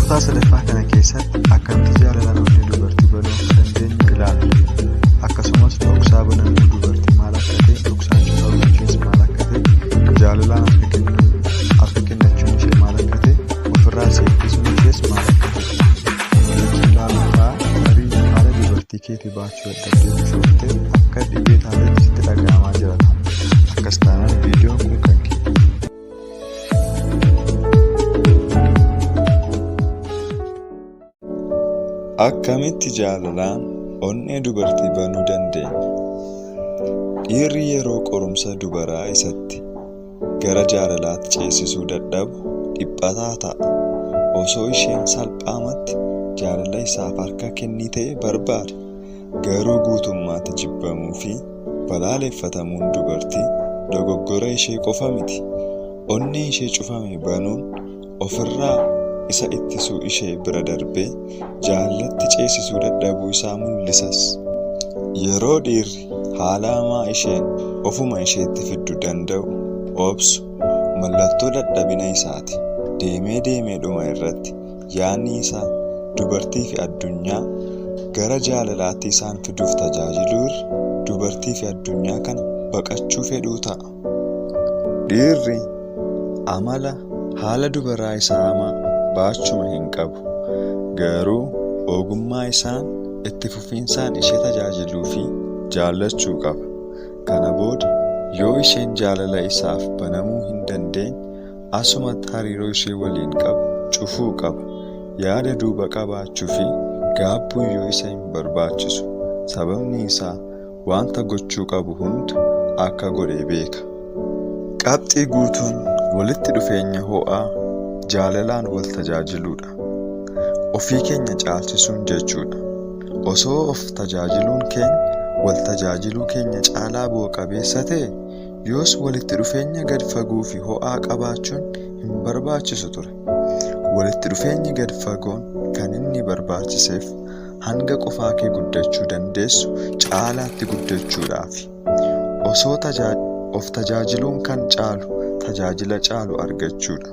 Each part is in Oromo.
Kutaa sadaffaa kana keessatti akkamitti jaalalaan onnee dubartii banuu akka dandeenyu ilaalla. Akkasumas dhoksaa banamuu dubartii maal akka ta'e, dhoksaan cufamuu ishees maal akka ta'e, jaalalaan harka kennachuun ishee maal akka ta'e, ofirraa seekkisuun ishees maal akka ta'e wajjin ilaallu ta'a. Tarii haala dubartii keetii baachuu dadhabdee bushooftee akka dhibee taatetti sitti dhaga'amaa jira ta'a. Akkas taanaan viidiyoon kun kan keeti. Akkamitti jaalalaan onnee dubartii banuu dandeenya? Dhiirri yeroo qorumsa dubaraa isatti gara jaalalaatti ceesisuu dadhabu dhiphataa ta'a. Osoo isheen salphaamatti jaalala isaaf harka kennitee barbaada. Garuu guutummaatti jibbamuu fi balaaleffatamuun dubartii dogoggora ishee qofa miti. Onnee ishee cufame banuun ofirraa isa ittisuu ishee bira darbee jaalalatti ceesisuu dadhabuu isaa mul'isas. Yeroo dhiirri haala hamaa isheen ofuma isheetti fiddu danda'u obsu mallattoo dadhabina isaati. Deemee deemee dhuma irratti yaadni isaa dubartii fi addunyaa gara jaalalaatti isaan fiduuf tajaajiluu irra dubartii fi addunyaa kana baqachuu fedhuu ta'a. Dhiirri amala haala dubaraa isaa hamaa baachuma hin qabu. Garuu ogummaa isaan itti fufiinsaan ishee tajaajiluu fi jaallachuu qaba. Kana booda yoo isheen jaalala isaaf banamuu hin dandeenye asumatti hariiroo ishee waliin qabu cufuu qaba. Yaada duuba qabaachuu fi gaabbuun yoo isa hin barbaachisu. Sababni isaa wanta gochuu qabu hunda akka godhe beeka. Qabxii guutuun walitti dhufeenya ho'aa jaalalaan wal tajaajiluudha. Ofii keenya caalchisuun jechuudha. Osoo of tajaajiluun keenya wal tajaajiluu keenya caalaa bu'a qabeessa ta'e yoos walitti dhufeenya gad fagoo fi ho'aa qabaachuun hin barbaachisu ture. Walitti dhufeenyi gad fagoon kan inni barbaachiseef hanga qofaa kee guddachuu dandeessu caalaatti guddachuudhaafi. Osoo of tajaajiluun kan caalu tajaajila caalu argachuudha.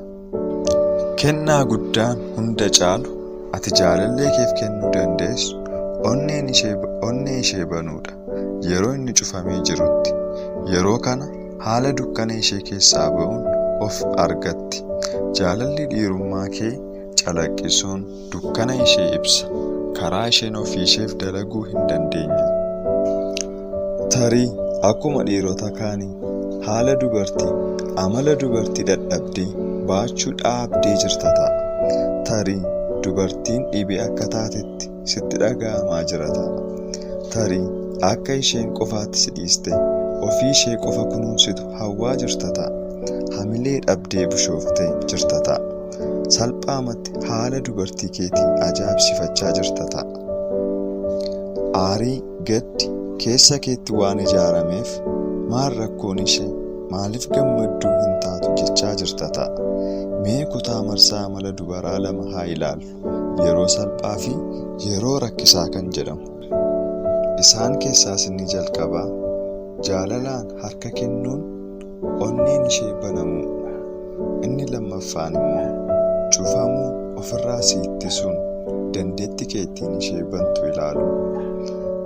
Kennaa guddaan hunda caalu ati jaalallee keef kennuu dandeessu onnee ishee banuudha. Yeroo inni cufamee jirutti yeroo kana haala dukkana ishee keessaa ba'uun of argatti. Jaalalli dhiirummaa kee calaqqisuun dukkana ishee ibsa. Karaa isheen ofii isheef dalaguu hin dandeenye. Tarii akkuma dhiirota kaanii haala dubartii amala dubartii dadhabdee baachuu dhaabdee jirta ta'a. Tarii dubartiin dhibee akka taatetti sitti dhaga'amaa jira ta'a. Tarii akka isheen qofaatti si dhiiste ofii ishee qofa kunuunsitu hawwaa jirta ta'a. Hamilee dhabdee bushooftee jirta ta'a. Salphaamatti haala dubartii keetii ajaa'ibsiifachaa jirta ta'a. Aarii gaddi keessa keetti waan ijaarameef maal rakkoon ishee maaliif gammadduu hin taatu jechaa jirta ta'a. Mee kutaa marsaa amala dubaraa lama haa ilaallu. Yeroo salphaa fi yeroo rakkisaa kan jedhamu. Isaan keessaas inni jalqabaa jaalalaan harka kennuun onneen ishee banamuu. Inni lammaffaan immoo cufamuu ofirraa si ittisuun dandeettii kee ittiin ishee bantu ilaalu.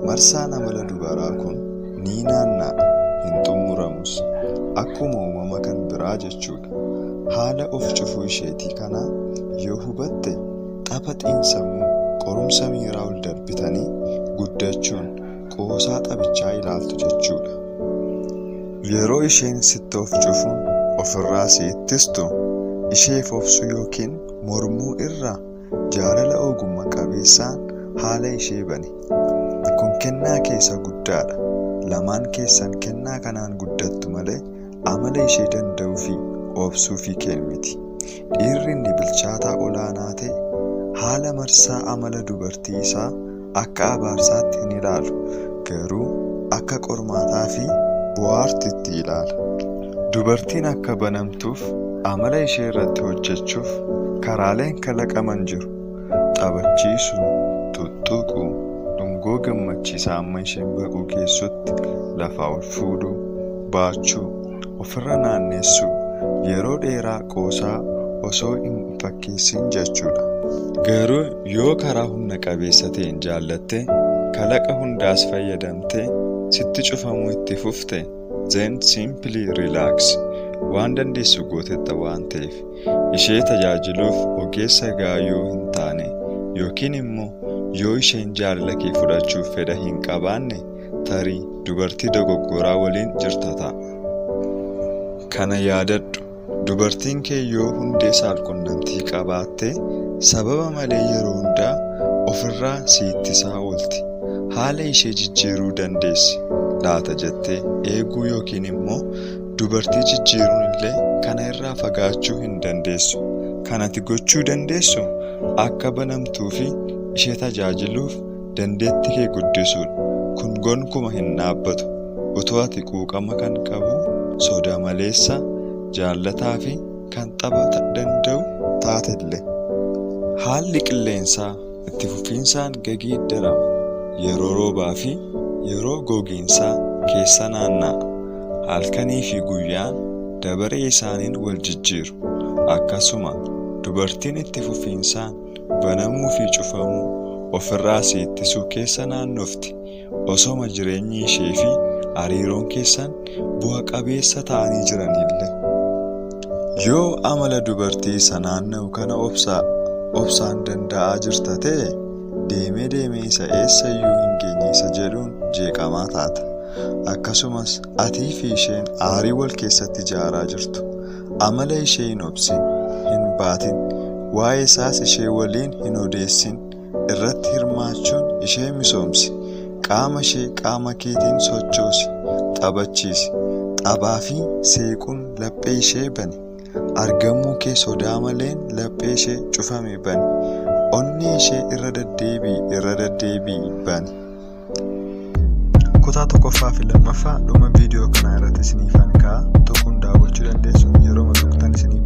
Marsaan amala dubaraa kun ni naanna'a hin xumuramus. Akkuma uumama kan biraa jechuudha. Haala of cufuu isheetii kanaa yoo hubatte tapha xiinsammuu qorumsa miiraa ol darbitanii guddachuun qoosaa taphichaa ilaaltu jechuudha. Yeroo isheen sitti of cufuun ofirraa si ittistu isheef obsuu yookiin mormuu irraa jaalala ogummaa qabeessaan haala ishee bani. Kun kennaa keessa guddaadha. Lamaan keessan kennaa kanaan guddattu malee amala ishee danda'uu fi obsuu fi miti. Dhiirri inni bilchaataa olaanaa ta'e haala marsaa amala dubartii isaa akka abaarsaatti hin ilaalu. Garuu akka qormaataa fi bohaartiitti ilaala. Dubartiin akka banamtuuf amala ishee irratti hojjechuuf karaaleen kalaqaman jiru. Taphachiisuu, tuttuquu, dhungoo gammachiisaa amma isheen baquu keessatti lafaa ol fuudhuu, baachuu, ofirra naanneessuu, yeroo dheeraa qoosaa osoo hin fakkeessin jechuudha. Garuu yoo karaa humna qabeessa ta'een jaallattee, kalaqa hundaas fayyadamtee sitti cufamuu itti fufte, then simply relax. Waan dandeessu gootetta waan ta'eef, ishee tajaajiluuf ogeessa gahaa yoo hin taane yookiin immoo yoo isheen jaalala kee fudhachuuf fedha hin qabaanne, tarii dubartii dogoggoraa waliin jirta ta'a. Kana yaadadhu: dubartiin kee yoo hundee saalqunnamtii qabaatte, sababa malee yeroo hundaa ofirraa si ittisaa oolti. Haala ishee jijjiiruu dandeessi laata jettee eeguu yookiin immoo dubartii jijjiiruun illee kana irraa fagaachuu hin dandeessu. Kan ati gochuu dandeessu akka banamtuu fi ishee tajaajiluuf dandeettii kee guddisuudha. Kun gonkuma hin dhaabbatu. Utuu ati quuqama kan qabu, soda maleessa, jaallataa fi kan tapha danda'u taatellee. Haalli qilleensaa itti fufiinsaan geeddarama. Yeroo roobaa fi yeroo gogiinsaa keessa naanna'a. Halkanii fi guyyaan dabaree isaaniin wal jijjiiru. Akkasuma dubartiin itti fufiinsaan banamuu fi cufamuu, ofirraa si ittisuu keessa naannofti. Osoma jireenyi ishee fi hariiroon keessan bu'a qabeessa ta'anii jiranillee. Yoo amala dubartii isa naanna'u kana obsaan danda'aa jirta ta'e, deemee deemee isa eessayyuu hin geenye isa jedhuun jeeqamaa taata. Akkasumas atii fi isheen aarii wal keessatti ijaaraa jirtu. Amala ishee hin obsin, hin baatin, waa'ee isaas ishee waliin hin odeessin. Irratti hirmaachuun ishee misoomsi. Qaama ishee qaama keetiin sochoosi, taphachiisi. Taphaa fi seequun laphee ishee bani. Argamuu kee sodaa maleen laphee ishee cufame bani. Onnee ishee irra deddeebi'i, irra deddeebi'i bani. Kutaa tokkoffaa fi lammaffaa dhuma viidiyoo kanaa irratti isiniifan ka'a. Tuquun daawwachuu dandeessu. Yeroo tuqtan isiniif